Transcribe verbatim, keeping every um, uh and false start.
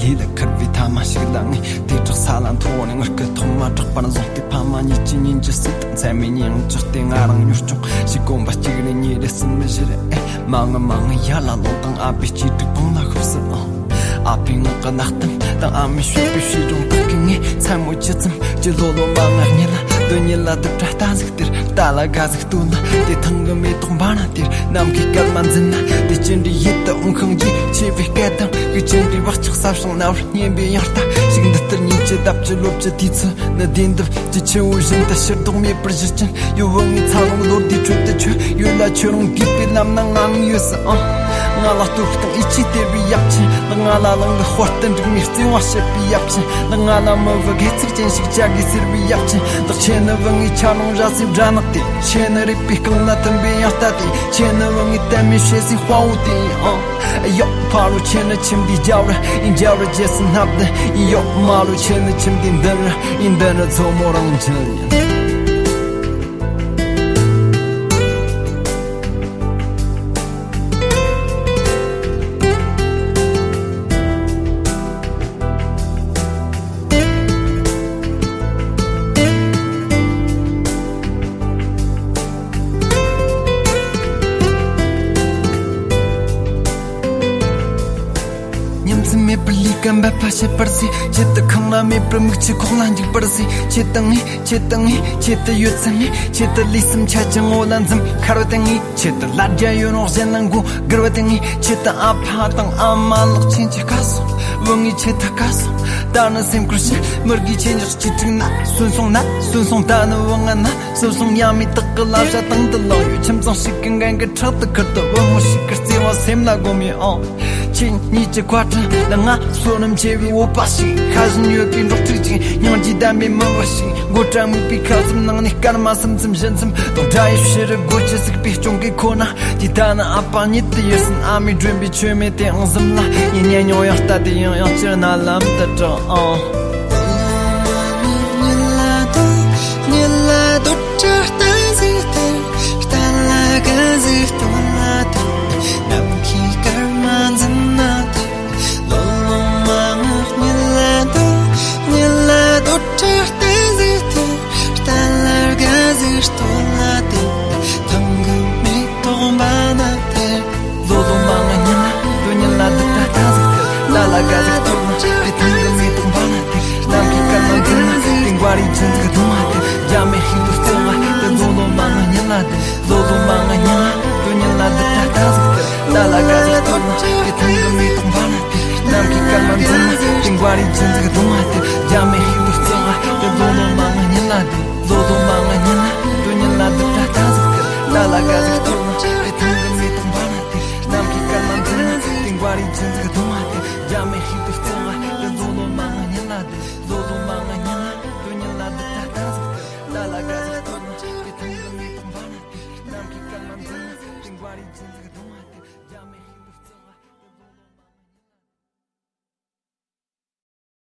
ཡིད་ལ་ཁུར་བའི་ཐ་མ་ཞིག་ལ་ངས་དེ་དྲག་ས་ལ་འཐོར་ནས། ངུ་སྐད་ཐོག་མ་དྲག་པར་བཟུང་སྟེ། ཕ་མ་གཉིས་ཀྱི་ཉིན་གྱི་སྲིད་དང་མཚན་མོའི་ཉིན་བཅུག་སྟེ། ང་རང་གཉོར་སྐྱོང་ཞིག་གོམ་པ་གཅིག་རེ་གཉིས་རེ་གསུམ་རེ་བཞི་རེ། ཨེ། མ་ངུ་མ་ངུ་ཡར་ལ་ལོངས་དང་། ཨ་ཕའི་གཅེས་ཕྲུག་བུང་ལ་ཤོར་ཟེར་ཨང་། ཨ་ཕའི་ངག་གི་གནའ་གཏམ་དང་། ཨ་མའི་ཞོགས་པའི་བྱིས་སྒྲུང་དག་གིས་ངའི་མཚན་མོ་ཇི་ཙམ་གྱི་ལོ་ལོ་མ་ངུ་གཉིད་ལ་སྡོད། གཉིད་ལ་སྡོད་དྲ་ལྟ་ཟིག་སྟེར། ལྟ་ལ་དགའ་ཟིག་ལྟོས་ན། དེ་ཐང་གི་མེ་ཏོག་འབར་ན་སྟེར། ནམ་མཁའི་སྐར་མ་འཛིན་ན། དེ་ཅི་འདྲའི་ཡིད་དུ་འོང་། ཤིང་གི་ཆེ་བའི་སྐད་གདངས་ཀྱིས་ཅི་འདྲའི་བག་ཆགས་ཟ་བྱུང་། ན་བར་སྙན་པའི་དབྱངས་རྟ་ཞིག་འདི་ལྟར། ཉིན་གྱི་ལྡབ་ཀྱིས་ལོ་བཅུ་དུས་ཚོད་ནི་བདེན་རྫུན་གྱི་ཆུ་བོ་བཞིན་དུ་ཕྱིར་ལྡོག་མེད་པར་བཞུར་ཅིང་། ཡུལ་བུ་ངའི་འཚར་ལོངས་ལོ་ཟླའི་ཁྲོད་དུ་ཆུ་ཡོད་ལ་ཆུ་རུང་རྒུད་པའི་ལམ་ན་ང་ངུས་ཡོད་ཟེར་ཨང་། ང་ལ་ལྟོས་ཤིག་དང་ཡིད་ཆེས་སྟེར་བའི་ཡབ་ཆེན། ང་ལ་གླིང་གི་དཔའ་རྟུལ་འགྲིག་མིའི་བརྩེ་བ་བྱེད་པའི་ཡབ་ཆེན། ང་ལ་མི་བུ་སྒལ་ཚིགས་ཅན་ཞིག་བྱ་དགོས་ཟེར་བའི་ཡབ་ཆེན། ཁྱེད་ནི་བུ་ངའི་ཆར་ལོང་ར་སའི་སྦྲ་ནག་དེ། ཁྱེད་ནི་རིག་པའི་རྐང་ལ་མཐུན་པའི་དབྱངས་རྟ་དེ། ཁྱེད་ནི་བུ་ངའི་དད་མོས་བྱེད་སའི་དཔའ་བོ་དེ་ཡིན་ཨང་། ཡོ། ཕ་རོལ་ཁྱེད་ནི་ཁྱིམ་འདིའི་རྒྱབ་རི་ཡིན། རྒྱབ་རི་རྗེས་སུ་སྣབས་ལྡན་ཡིན། ཡོ། མ་རོལ་ཁྱེད་ནི་ཁྱིམ་འདིའི་མདུན་རི་ཡིན། མདུན་རི་མཚོ་མོ་རང་བཞིན་ཡིན། ཉམས་སུ་མེད་པར་ལུས་ཀ་འབད་པ་བྱེད་པར་བྱེད། ཆེད་དུ་ཁང་གླ་མེད་པར་མིག་ཆུ་ཁོག་ལ་འཇུག་པར་བྱེད། ཆེད་དུ་ངས། ཆེད་དུ་ངས། ཆེད་དུ་ཡོད་ཚད་ངས། ཆེད་དུ་ལུས་སེམས་ཆ་ཅན་ངོ་ལ་འཛུམ་ཁར་བ་དེ་ངས། ཆེད་དུ་ལ་རྒྱ་ཡོད་རུང་གཞན་ལ་མགོ་སྒུར་བ་དེ་ངས། ཆེད་དུ་ཨ་ཕ་དང་ཨ་མ་ལགས་ཁྱེད་ཀྱི་དཀའ་སོང་། བུ་ངའི་ཆེད་དུ་དཀའ་སོང་། ད་ནི་སེམས་ཁུར་ཞིག་མི་དགོས། ཁྱེད་ཉག་གཅིག་དྲུག་ན་སོན་སོང་ན་སོན་སོང་། ད་ནི་བུ་ང་ན་སོན་སོང་། ཡ་མའི་སྟག་གི་ལབ་བྱ་དང་དུ་ལངས་ཡོད། ཁྱིམ་ཚང་ཞིག་གི་འགན་གི་ཕྲག་ཏུ་ཁུར་ཏུ། བུ་མོ་ཞིག་གི་བརྩེ་བ་སེམས་ལ་སྒོམ་ཡོད་ཨང་། ཁྱེད་གཉིས་ཀྱི་བཀའ་དྲིན་ལ་ང་བསོད་ནམས་ཆེ་བའི་འོད་པ་ཞིག་ཁ་བཞིན་ཡོད་པའི་འབྲོག་ཕྲུག་ཅིག་སྙིང་རྗེ་ལྡན་པའི་མི་བུ་ཞིག་མགོ་བཀྲ་མིག་པའི་ཁ་ཟུམ་ནང་ནས་སྐར་མ་གསུམ་ཙམ་བཞི་ཙམ་དང་འདྲ་ཡི་ཕྱི་རུ་སྒོ་ཕྱི་ཟུག་པའི་གྱོང་གུན་ཁོ་ན། དེ་ལྟ་ན་ཨ་ཕ་ཉིད་དུ་ཡོད་ཟིན། ཨ་མའི་སྒྲོན་པའི་མཆོད་མེ་དེའང་གཟིམ་ལ། ངས་ཉན་མྱོང་ཡང་ལྟ་དེ་ཡང་ཡང་སྤྱིར་རྣ་ལམ་དུ་གྲགས་ཨང་། ལོ་ལོ་མ་ང་ཉིན་ལ་དུ་ཉིན་ལ་དུ་ད་ད་ཟིག་དུ་ལ་ལ་ག་ཟིག་དུ་ན་དེ་ཐང་གི་མེ་ཏོག་འབར་ན་དེ་གནམ་གྱི་སྐར་མ་འཛིན་ན་དེ་མགོ་རིག་ཅན་ཟིག་གདུང་བ་དེ་རྒྱ་མེ་ཤིག་ཏུ་བརྩེ་བ་དེ། ལོ་ལོ་མ་ང་ཉིན་ལ་དུ་ལོ་ལོ་མ་ང་ཉིན་ལ་དུ་ཉིན་ལ་དུ་ད་ད་ཟིག་དུ་ལ་ལ་ག་ཟིག་དུ་ན་དེ་ཐང་གི་མེ་ཏོག་འབར་ན་དེ་གནམ་གྱི་སྐར་མ་འཛིན་ན་དེ་མགོ་རིག་ཅན་ཟིག་གདུང་བ་དེ་རྒྱ་མེ་ཤིག་ཏུ་བརྩེ་བ་དེ། ལོ་ལོ་མ་ང་ཉིན་ལ་དུ་ལོ་ལོ་མ་ང་ཉིན་ལ་དུ་ཉིན་ལ་དུ་ད་ད་ཟིག་དུ་ལ་ལ་ག་ཟིག་དུ་ན་དེ་ཐང་གི་མེ་ཏོག་འབར་ན་དེ་གནམ་གྱི་སྐར་མ་འཛིན་ན་དེ་མགོ་རིག་ཅན་ཟིག་གདུང་བ་དེ་རྒྱ་མེ་ཤིག་ཏུ་བརྩེ།